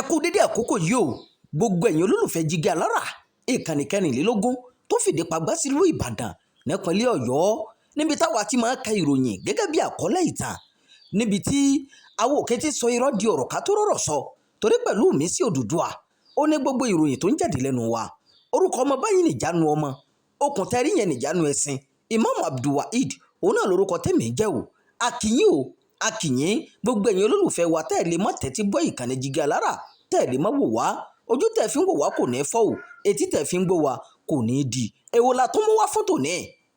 Kú dédé àkókò yìí o, gbogbo ẹ̀yin olólùfẹ́ Jígí Alára, ìkànnì 24 tó fìdí pagbá sílùú Ìbàdàn nípínlẹ̀ Ọ̀yọ́, níbi táwa ti máa ń ka ìròyìn gẹ́gẹ́ bí àkọlé ìtàn, níbi tí àwọn òkè ti sọ irọ́ di ọ̀rọ̀ ká tó rọ̀rọ̀ sọ, torí pẹ̀lú mi sí Odùduwà ó ní gbogbo ìròyìn tó ń jáde lẹ́nu wa. Orúkọ ọmọ báyìí nìjánu ọmọ okùn tẹ́rí yẹn nìjánu ẹ̀sìn. Imam Abdulwaheed, òun náà lórúkọ tèmi jẹ́ o. Akínyìn o, akínyìn gbogbo ẹ̀yin olólùfẹ́ wa tẹ́ ẹ̀ lè mọ́ tẹ́tí gbọ́ ìkànnì Jígí Alára, tẹ́ ẹ̀ lè mọ́ wò wá. Ojú tẹ́ fi ń wò wá kò ní fọ́ o, etí tẹ́ fi ń gbọ́ wá kò ní di. Èwo la tún mú wá fún tòní?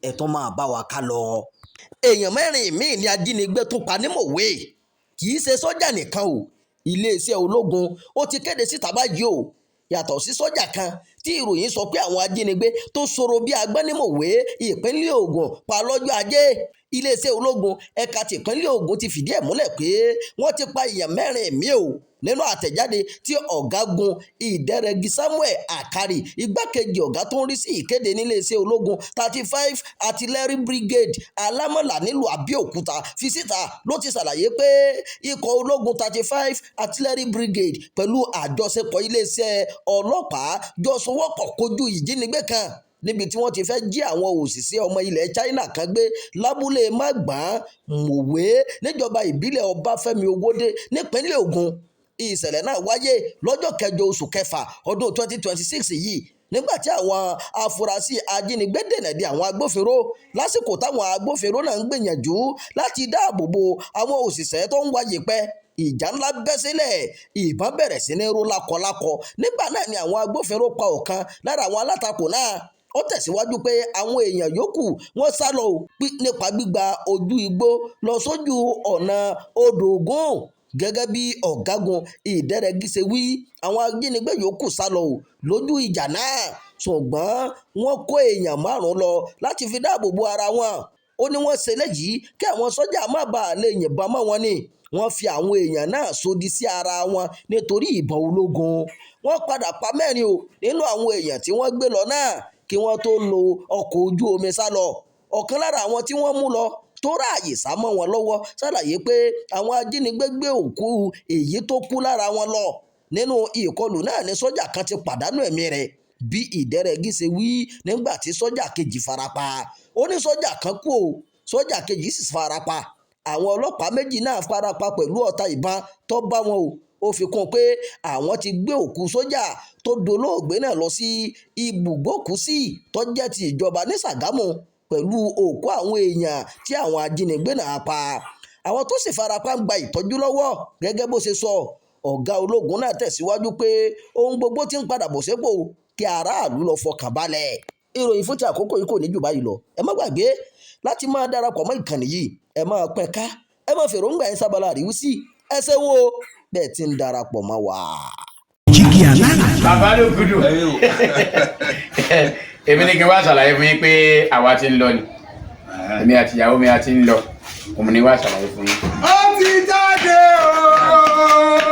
Ẹ̀ tún máa bá wa ká lọ. Èèyàn mẹ́rin míì ní ajínigbé tún pa ní Mọ̀wé. Kì í ṣe sọ́jà nìkan o. Iléeṣẹ́ ológun ó ti kéde síta báyìí o, yàtọ̀ sí sọ́jà kan tí ìròyìn sọ pé àwọn ajínigbé tó sọ̀rọ̀ bí agbọ́n ní Mọ̀wé, ìpínlẹ̀ Ògùn, pa lọ́jọ́ Ajé. Iléeṣẹ́ ológun ẹ̀ka tìpínlẹ̀ Ògùn ti fìdí ẹ̀ múlẹ̀ pé wọ́n ti pa èèyàn mẹ́rin míì o. Nínú àtẹ̀jáde tí ọ̀gágun Ìdẹ́rẹ́gi Samuel Akari, igbákejì ọ̀gá tó ń rí sí ìkéde níléeṣẹ́ ológun 35 Artillery Brigade, Alámọ̀lá nílùú Abẹ́òkúta, fi síta ló ti ṣàlàyé pé ikọ̀ ológun 35 Artillery Brigade pẹ̀lú àjọṣepọ̀ iléeṣẹ́ ọlọ́pàá jọ sowọ́pọ̀ kojú ìjínigbé kan níbi tí wọ́n ti fẹ́ jí àwọn òṣìṣẹ́ ọmọ ilẹ̀ China kan gbé lábúlé Mágbọ̀n, Mọ̀wé, níjọba ìbílẹ̀ Ọbáfẹ́mi Ọwọ́de nípínlẹ̀ Ògùn. Ìṣẹ̀lẹ̀ náà wáyé lọ́jọ́ 8 oṣù kẹfà ọdún 2026 yìí, nígbà tí àwọn afurasí ajínigbé dènà de àwọn agbófinró lásìkò táwọn agbófinró náà ń gbìyànjú láti dáàbò bo àwọn òṣìṣẹ́ tó ń wa yèèpẹ̀. Ìjà ńlá bẹ́ sílẹ̀, ìbọn bẹ̀rẹ̀ sí ní ró lákọlákọ. Nígbà náà ni àwọn agbófinró pa ọ̀kan lára àwọn alátakò náà. Ó tẹ̀síwájú pé àwọn èèyàn yòókù wọ́n sá lọ nípa gbígba ojú igbó lọ sójú ọ̀nà odò Ògùn. Gẹ́gẹ́ bí ọ̀gágun Ìdẹ́rẹ́gi ṣe wí, àwọn ajínigbé yòókù sá lọ lójú ìjà náà, ṣùgbọ́n wọ́n kó èèyàn 5 lọ láti fi dáàbò bo ara wọn. Ó ní wọ́n ṣe léyìí kí àwọn sọ́jà má bàa lè yìnbọn mọ́ wọn ni. Wọ́n fi àwọn èèyàn náà sódì sí ara wọn nítorí ìbọn ológun. Wọ́n padà pa 4 o nínú àwọn èèyàn tí wọ́n gbé lọ náà kí wọ́n tó lo ọkọ̀ ojú omi sá lọ. Ọ̀kan lára àwọn tí wọ́n mú lọ tó ráàyè sá mọ́ wọn lọ́wọ́ ṣàlàyé pé àwọn ajínigbé gbé òkú èyí tó kú lára wọn lọ. Nínú ìkọlù náà ni sọ́jà kan ti pàdánù ẹ̀mí rẹ̀, bí Ìdẹ́rẹ́gi ṣe wí, nígbà tí sọ́jà kejì farapa. Ó ní sọ́jà kan kú o, sọ́jà kejì sì farapa. Àwọn ọlọ́pàá 2 náà farapa pẹ̀lú ọta ìbọn tó bá wọn o. Ó fi kún un pé àwọn ti gbé òkú sọ́jà tó dolóògbé náà lọ sí ibùgbókùsí tó jẹ́ ti ìjọba ní Ṣàgámù pẹ̀lú òkú àwọn èèyàn tí àwọn ajínigbé náà pa. Àwọn tó sì farapa ń gba ìtọ́jú lọ́wọ́, gẹ́gẹ́ bó ṣe sọ. Ọ̀gá ológun náà tẹ̀síwájú pé ohun gbogbo ti ń padà bọ̀ sípò, kí aráàlú lọ fọkàn balẹ̀. Ìròyìn fún ti àkókò yìí kò ní jù báyìí lọ. Ẹ má gbàgbé láti máa darapọ̀ mọ́ ìkànnì yìí, ẹ máa pín ká, ẹ máa fèròǹgbà yín sábàlá àríwísí. Ẹ ṣeun o bẹ́ẹ̀ ti ń darapọ̀ mọ́ wa. Jígí Alára. Bàbá ló gudu. Èmi ní kí n wá ṣàlàyé fún yín pé àwa ti ń lọ ni, èmi àti ìyàwó mi a ti ń lọ. Òun ni wá ṣàlàyé fún yín. Ó ti jáde ooo.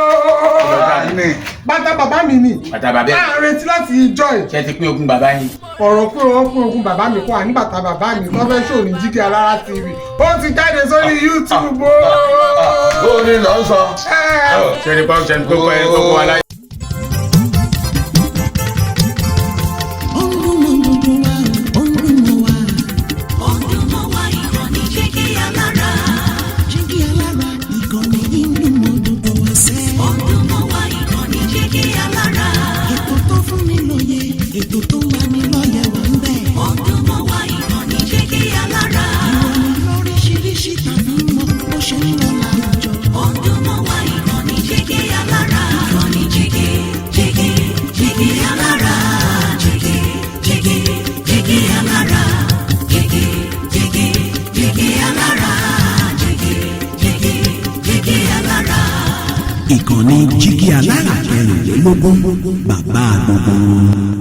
Bàtà bàbá mi ni. Bàtà bàbá ẹ̀. À ń retí láti ìjọ ẹ̀. Ṣé ti pín ogún bàbá yín? Ọ̀rọ̀ pé wọ́n pín ogún bàbá mi kọ́, àní bàtà bàbá mi tó fẹ́ ṣòní Jígí Alára TV. Ó ti jáde sórí YouTube ooo. Ó ní lọ sọ. Ṣé ní pọ́n ṣe ní kókó ẹ̀ kókó aláyé. Ó ń dún mọ́ gbogbo wa, ó ń dún mọ́ wa. Ó ń dún mọ́ wa, ìkànnì Jígí Alára. Jígí Alára, ìkànnì yìí ń dún mọ́ gbogbo wa sẹ́. Ó ń dún mọ́ wa, ìkànnì Jígí Alára. Ètò tó fún ni lóye, ètò tó ń lani lọ́yẹ̀ wà ń bẹ̀. Ó ń dún mọ́ wa, ìkànnì Jígí Alára. Ìròyìn lóríṣiríṣi tàbí mọ́ bó ṣe ń lọ láwùjọ. Ó ń dún mọ́ wa, ìkànnì Jígí Alára. Ìkànnì Jígí, Jígí, Jígí Alára. Jígí, Jígí, Jígí Alára. Jígí, Jígí, Jígí Alára. Jígí, Jígí, Jígí Alára. Ìkànnì Jígí Alára 24, bàbá gbogbo wọn.